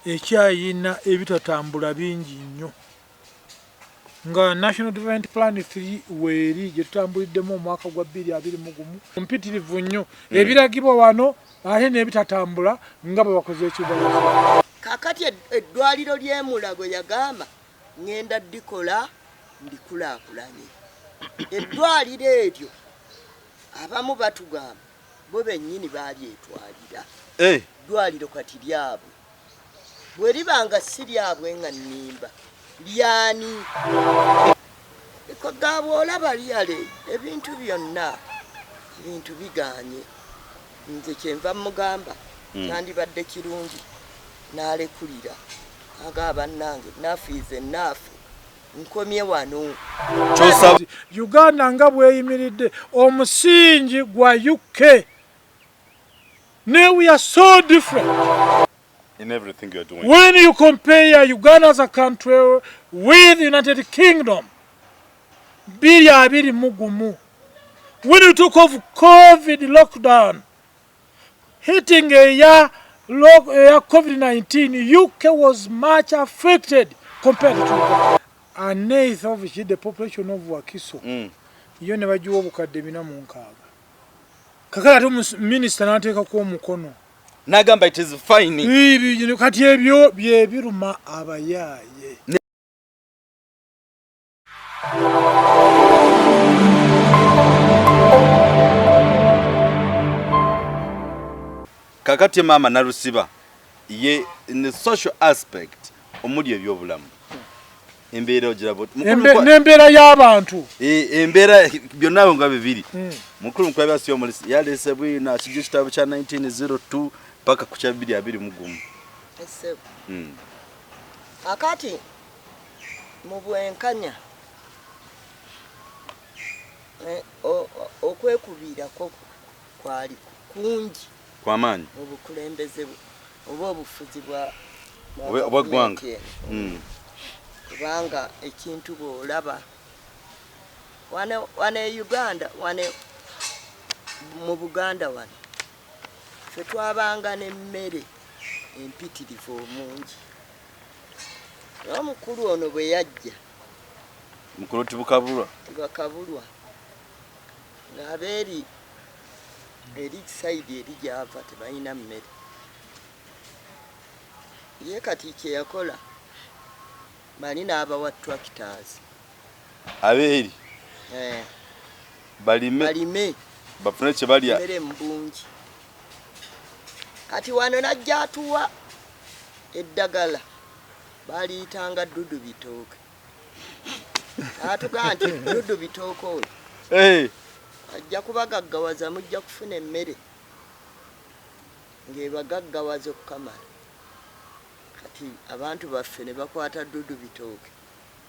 Ekyayina ebitatambula bingi nnyo nga National Development Plan 3 weeri gye tutambuliddemu omwaka gwa 2021 mpitirivu nnyo ebiragibwa wano ate n'ebitatambula nga bwe bakoze ekibalo. Kakati eddwaliro ly'e Mulago yagamba ŋŋenda ddikola ndikulaakulanye. Eddwaliro eryo abamu batugamba bo bennyini baalyetwalira. Eddwaliro kati lyabwe. Bwe liba nga si lyabwe nga nnimba, lyani? Kwegamba olaba lyale ebintu byonna ebintu bigaanye. Nze kyenva mugamba kyandibadde kirungi n'alekulira agamba bannange enough is enough, nkomye wano. Uganda nga bweyimiridde omusingi gwa UK ne we are so different in everything you're doing. When you compare Uganda as a country with United Kingdom, 2021, when you talk of COVID lockdown, hitting a year, a COVID-19, UK was much affected compared to Uganda. An eighth of the population of Wakiso, yo ne bagiwa obukadde 460. Kakati ate minisita n'ateekako omukono. N'agamba it is fine. Ibi, kati ebyo bye biruma abayaaye. Kakati maama Nalusiba ye in the social aspect omuli ebyobulamu embeera ogiraba oti? N'embeera y'abantu. Embeera byonna nga bibiri. Mukulu Mukwabya si omulisi yaleese bwino akijja ekitabo kya 1902 paka ku kya 2021. Ssebo. Akati mu bwenkanya okwekubiirako kwali kungi kwamaanyi mu bukulembeze oba obufuzi bwa obwa ggwanga. Gavumenti eno. Kubanga ekintu bw'olaba wano e Uganda, wano mu Buganda wano ffe twabanga n'emmere empitirivu omungi. Naye omukulu ono bwe yajja, Mukulu Tibukabulwa, Tibakabulwa, ng'abeeri eri side eri gy'ava tebalina mmere. Ye kati kye yakola bali n'abawa tractors. Abeeri balime, balime bafune kye balya, emmere mu bungi. Kati wano najja atuwa eddagala baliyitanga ddudu bitooke. Atugamba nti ddudu bitooke oyo ajja kubagaggawaza, mujja kufuna emmere ng'ebagaggawaza okukamala. Kati abantu baffe ne bakwata ddudu bitooke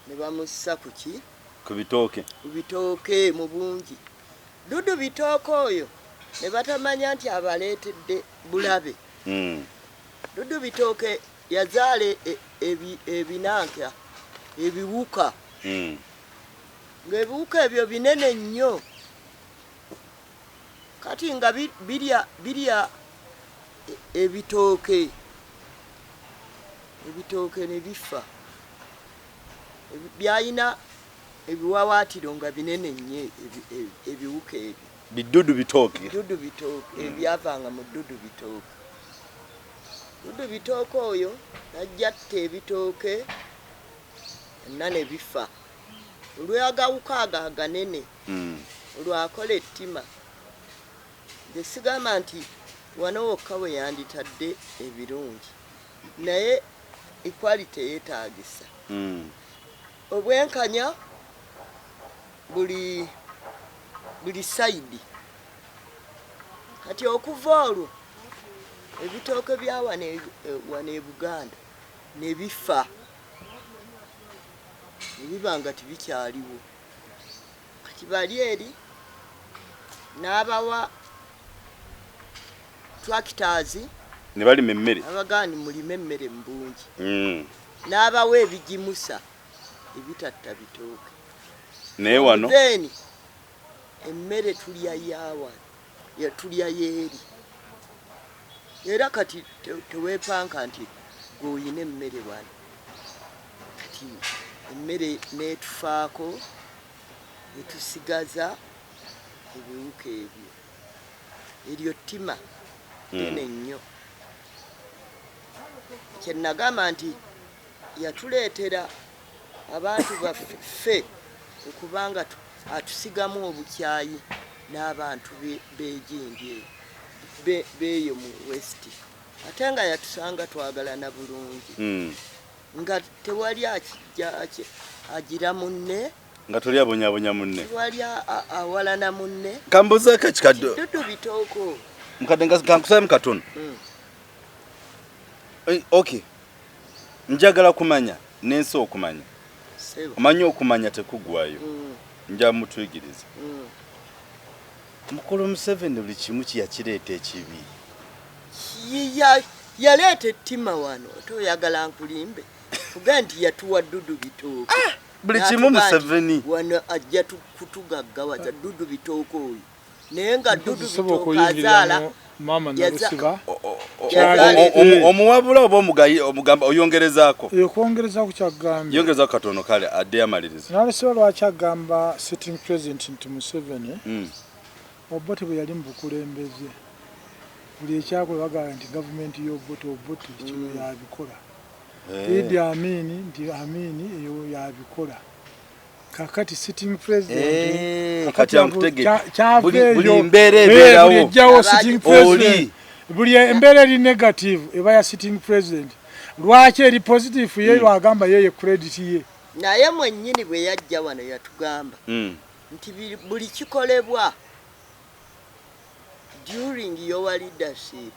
ne bamussa ku ki? Ku bitooke. Ku bitooke mu bungi. Ddudu bitooke oyo ne batamanya nti abaleetedde bulabe. Ddudu bitooke yazaala ebinanka ebiwuka. Ng'ebiwuka ebyo binene nnyo. Kati nga birya ebitooke. Ebitooke ne bifa. Byalina ebiwawaatiro nga binene nnyo ebiwuka ebyo. Bidudu bitooke. Bidudu bitooke, ebyavanga mu ddudu bitooke. Ddudu bitooke oyo n'ajja atta ebitooke byonna ne bifa. Olw'agawuka ago aganene, olwakola ettima. Nze sigamba nti wano wokka we yanditadde ebirungi, naye equality yeetaagisa. Obwenkanya buli side. Kati okuva olwo ebitooke bya wano e Buganda ne bifa, ne biba nga tebikyaliwo. Kati bali eri n'abawa tractors ne balima emmere, abagamba nti mulime emmere mu bungi, n'abawa ebigimusa ebitatta bitooke. Naye wano Then emmere tulya yawa ya tulya yeeri. Era kati teweepanka nti Gwe oyina emmere wano. Kati emmere n'etufaako, netusigaza ebiwuka ebyo. Eryo ttima ddene nnyo. Kye nagamba nti yatuleetera abantu baffe ffe okubanga atusigamu obukyayi n'abantu b'egindi eyo beeyo mu West, ate nga yatusanga twagalana bulungi nga tewali akijja agira munne, nga toli abonyabonya munne, tewali awalana munne. Kambuzeeko ekikadde. Dudu Bitooko. Mukadde, kankusabemu katono. Okay, njagala kumanya n'ensi okumanya. Ssebo. Omanyi okumanya tekugwayo. Nja mutuyigiriza. Mukulu Museveni buli kimu kiyakireeta ekibi. Yaleeta ettima wano, ate oyagala nkulimbe tugambe nti yatuwa Dudu Bitooke? Buli kimu N'atugaa nti Museveni. Wano ajja kutugaggawaza Dudu Bitooke oyo, naye nga Dudu Sobola Bitooke azaala okuyingiriramu maama Nalusiba. Omuwabula oba omugamba oyongerezaako? Okwongereza ku kyagambye. Yongerezaako katono, kale adde amaliriza. Nalusiba lwaki agamba sitting president nti Museveni? Obote bwe yali mu bukulembeze, buli ekyakola bagamba nti gavumenti y'Obote, Obote kino yabikola. Idi Amini nti Amini eyo yabikola. Kakati sitting president Eh, kakati kati ankutegedde. kyava Buli eyo. mbeera Eh, ebeerawo. buli ejjawo Abaaji- sitting president. Oli. Buli embeera eri negative eba ya sitting president. Lwaki eri positive ye lwagamba yeye credit ye? Naye mwennyini bwe yajja wano yatugamba nti buli kikolebwa during your leadership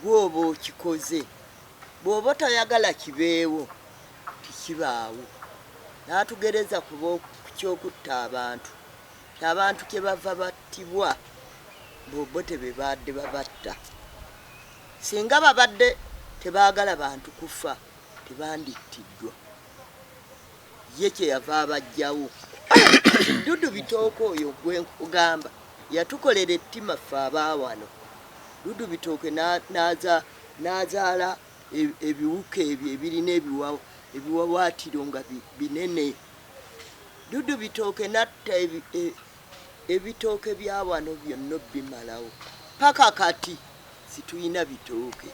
gwoba okikoze, bw'oba toyagala kibeewo tikibaawo. N'atugereza kuba ku kyokutta abantu, ti abantu kye bava battibwa b'Obote be badde babatta. Singa babadde tebaagala bantu kufa, tebandittiddwa. Ye kyeyava abajjawo. Dudu Bitooke oyo gwe nkugamba yatukolera ettima ffe abaawano. Dudu Bitooke n'azaala ebiwuka ebyo ebirina ebiwawaatiro nga binene. Dudu Bitooke n'atta ebitooke bya wano byonna bimalawo, paka kati situyina bitooke.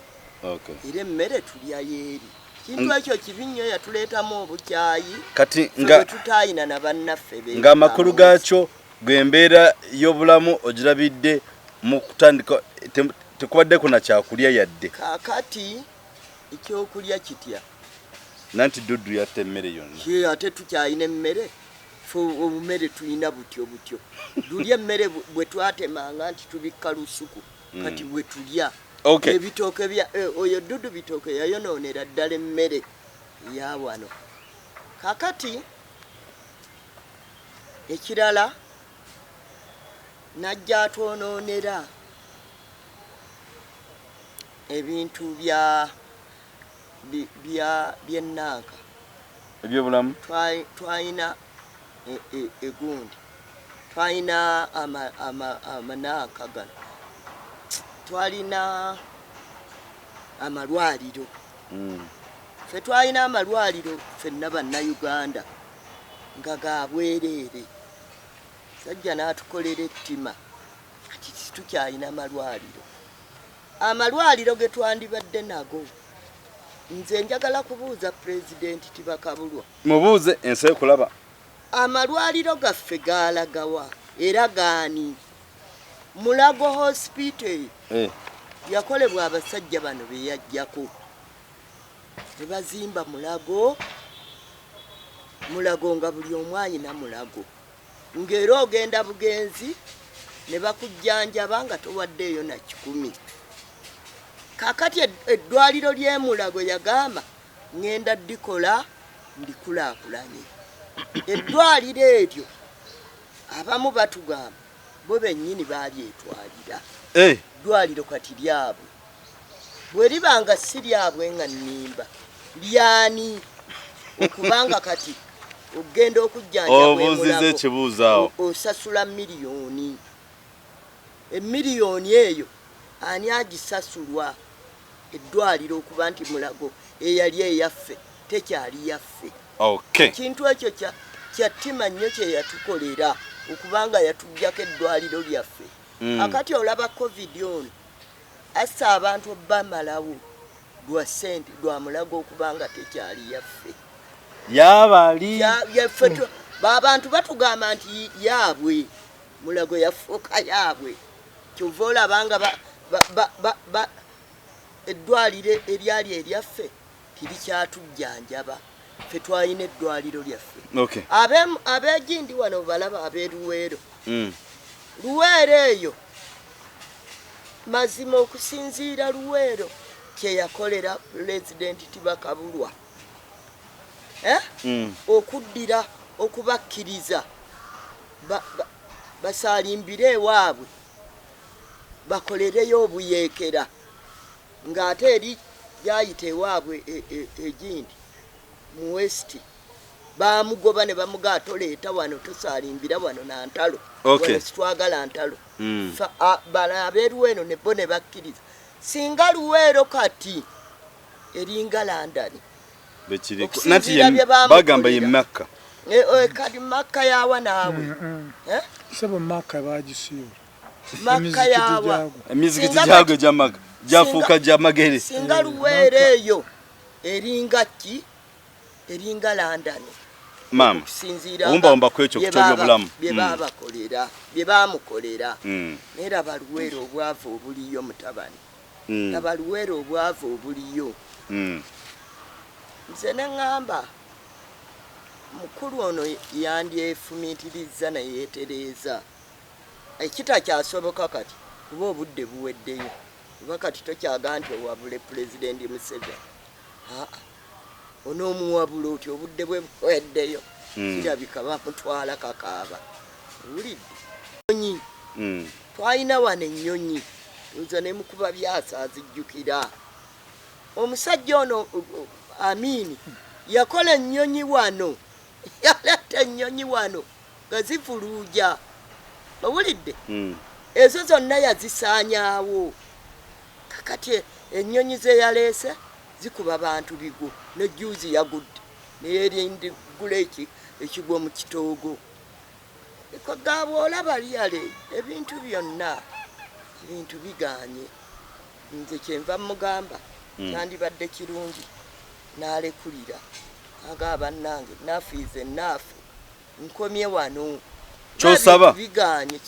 Era emmere tulya yeeri. Kintu ekyo kibi nnyo, yatuleetamu obukyayi Kati ffe nga bwe tutaayina na bannaffe be. Ng'amakulu gaakyo gw'embeera y'obulamu ogirabidde mu kutandika tekubaddeko na kyakulya yadde. Kaakati ekyokulya kitya? Nanti Dudu yatta emmere yonna. Ye, ate tukyalina emmere? Fe obumere tulina butyo butyo luli emmere bwe twatemanga nti tubikka lusuku, kati bwe tulya. Ebitooke bya oyo Dudu Bitooke yayonoonera ddala emmere ya wano. Kakati ekirala najja atwonoonera ebintu bya byennanka. Ebyobulamu. Twalina egundi, twalina amananka gano, twalina amalwaliro. Ffe twalina amalwaliro ffenna Bannayuganda nga ga bwereere. Sajja n'atukolera ettima, kati situkyalina malwaliro. Amalwaliro ge twandibadde nago, nze njagala kubuuza Pulezidenti Tibakabulwa. Mubuuze, ensi ekulaba. Amalwaliro gaffe gaalagawa era gaani? Mulago Hospital yakolebwa abasajja bano be yajjako ne bazimba Mulago. Mulago nga buli omu ayina Mulago, ng'era ogenda bugenzi ne bakujjanjaba nga towaddeeyo na 100. Kaakati eddwaliro ly'e Mulago yagamba ŋŋenda ddikola ndikulaakulanye. Eddwaliro eryo abamu batugamba bo bennyini baalyetwalira. Eddwaliro kati lyabwe. Bwe liba nga si lyabwe nga nnimba, lyani? Okubanga kati ogenda okujjanjabwa Obuuzizza e Mulago, ekibuuzo awo. osasula miliyoni. Emiliyoni eyo ani agisasulwa? Eddwaliro okuba nti Mulago eyali eyaffe tekyali yaffe. Okay. Ekintu ekyo kya ttima nnyo kye yatukolera okubanga yatuggyako eddwaliro lyaffe. Akati olaba COVID ono assa abantu obbamalawo lwa ssente, lwa Mulago okubanga tekyali yaffe. Yabali. Yaffe abantu batugamba nti yaabwe, Mulago yafuuka yaabwe. Kyova olaba nga eddwaliro eryali eryaffe tirikyatujjanjaba. Ffe twalina eddwaliro lyaffe. Okay. Ab'egindi wano balaba ab'e Luweero. Luweero eyo mazima okusinziira Luweero kye yakolera Pulezidenti Tibakabulwa. Okuddira okubakkiriza basaalimbire ewaabwe bakolereyo obuyeekera ng'ate eri gyayita ewaabwe egindi mu West bamugoba ne bamugaa toleeta wano, tosaalimbira wano na ntalo. Okay. Wano sitwagala ntalo. Bala ab'e Luweero ne bo ne bakkiriza. Singa Luweero kati eringa London. Bekiriko. Okusinziira Nati ye bye bamukolera. bagamba ye Makka. Kati Makka yawa naawe. Sebo Makka bagisiibula. Makka Emizikiti yawa. gyagwo. Emizikiti Singa gyagwo kati gya Makka gyafuuka gya Magere. Singa Luweero eyo eringa ki? Eringa London. Maama. Okusinziira Owumbawumba ku ekyo bye ku ky'ebyobulamu. bye babakolera, bye bamukolera. Naye laba Luweero obwavu obuliyo mutabani. Laba Luweero obwavu obuliyo. Nze ne ŋŋamba mukulu ono yandyefumiitirizza naye yeetereeza. Ekitakyasoboka kati kuba obudde buweddeyo. Kuba kati tokyaga nti owabule Pulezidenti Museveni. Aa, onoomuwabula otyo obudde bwe buweddeyo. Kirabika bamutwala kakaaba. Owulidde? Ennyonyi. Twalina wano ennyonyi. Nze ne mukuba byasa azijjukira. Omusajja ono Amini yakola ennyonyi wano. Yaleeta ennyonyi wano nga zivuluuja. Owulidde? Ezo zonna yazisaanyaawo. Kakati ennyonyi ze yaleese zikuba bantu bigwo, ne jjuuzi yagudde neyerindigula ekigwo mu kitoogo. Kwegamba olaba lyale ebintu byonna ebintu bigaanye. Nze kyenva mugamba kyandibadde kirungi n'alekulira agamba bannange naafiize naafu nkomye wano. Ky'osaba? Bigaanye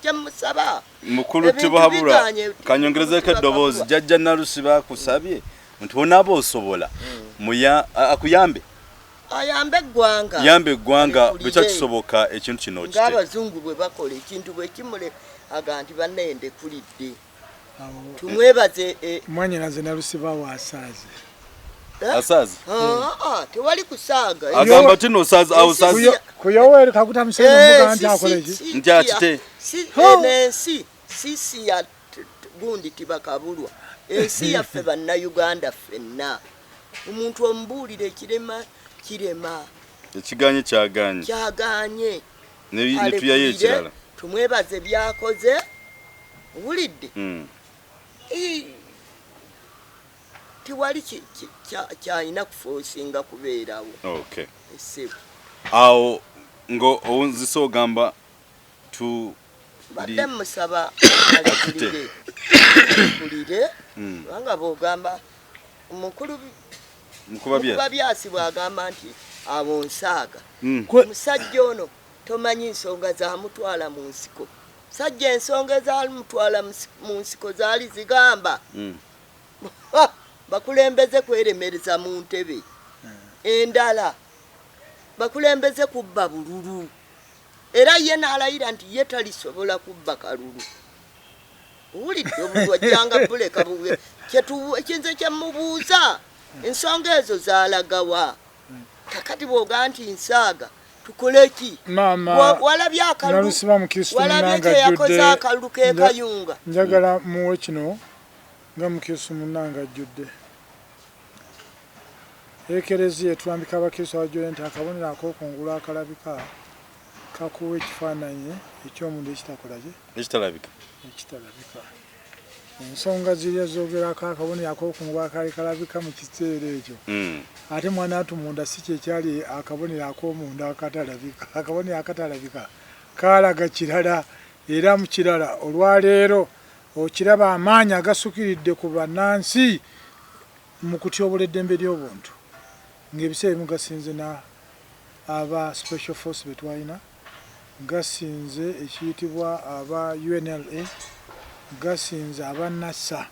kyemusaba. Mukulu Ebintu Tibuhaburwa, bigaanye, kanyongerezeko eddoboozi. Tibuhaburwa. Jjajja Nalusi bakusabye nti onaaba osobola akuyambe. Ayambe eggwanga. Yambe eggwanga Alekulire. bwe kyakisoboka ekintu kino okite. Ng'abazungu bwe bakola ekintu bwe kimule aga nti bannaye ndekulidde. Awo Tumwebaze mwannyinaze Nalusiba wasaaze. Asaaze? Tewali kusaaga. Agamba ti nosaaze, awo saaze. Ku Yoweri Kaguta Museveni omugaa nti akola ki? Nti akite. Eno ensi sisi ya gundi tibakabulwa. Ensi yaffe bannayuganda ffenna. Omuntu omubuulira ekirema kirema. Ekiganye kyaganye. Kyaganye. Ne tuyayo ekirala. Tumwebaze byakoze. Owulidde? Tewali kyalina kufoosinga kubeerawo. Okay. Essebo. Awo ngo owunzise ogamba tu Badde musaba alekulire. Alekulire. Kubanga bw'ogamba omukulu Mukuba byasi. Mukuba byasi bw'agamba nti awo nsaaga. Omusajja ono tomanyi nsonga zamutwala mu nsiko. Sajja ensonga ezamutwala mu nsiko zaali zigamba. Bakulembeze kweremereza mu ntebe. Endala bakulembeze kubba bululu. Era ye n'alayira nti ye talisobola kubba kalulu. Owulidde obululu ajjanga buleka bubwe. Ekinze kye mubuuza ensonga ezo zaalagawa. Kakati bw'ogaa nti nsaaga tukole ki? Maama, Walabye akalulu, Nalusiba Mukristo walabye munnange kye yakoze ajjudde. akalulu k'e Kayunga. Njagala muwe kino nga Mukristo munnange ajjudde. Ekereziya etulambika abakristo abajjudde nti akabonero ak'okungulu akalabika kakuwa ekifaananyi eky'omuntu ekitakola ki? Ekitalabika. Ekitalabika. Ensonga ziri ezogerako akabonero ak'okungulu akaali kalabika mu kiseera ekyo. Ate mwana wattu munda si kyekyali akabonero ak'omunda akatalabika. Akabonero akatalabika kaalaga kirala era mu kirala olwaleero okiraba amaanyi agasukiridde ku bannansi mu kutyobola eddembe ly'obuntu ng'ebiseera ebimu gasinze na aba Special Force be twalina, gasinze ekiyitibwa aba UNLA, gasinze aba NASA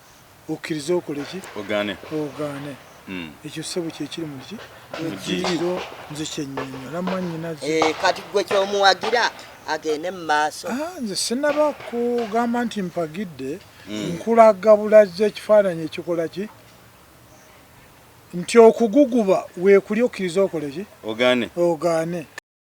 okkirize okole ki? Ogaane. Ogaane. Ekyo ssebo kyekiri mu ki? Mu ddiiro nze kyennyonnyola mwannyinaze. Eh, kati gwe kyomuwagira agende mu maaso. Ah, nze sinaba kugamba nti mpagidde, nkulaga bulazi ekifaananyi ekikola ki nti okuguguba weekuli okkirize okole ki? Ogaane. Ogaane.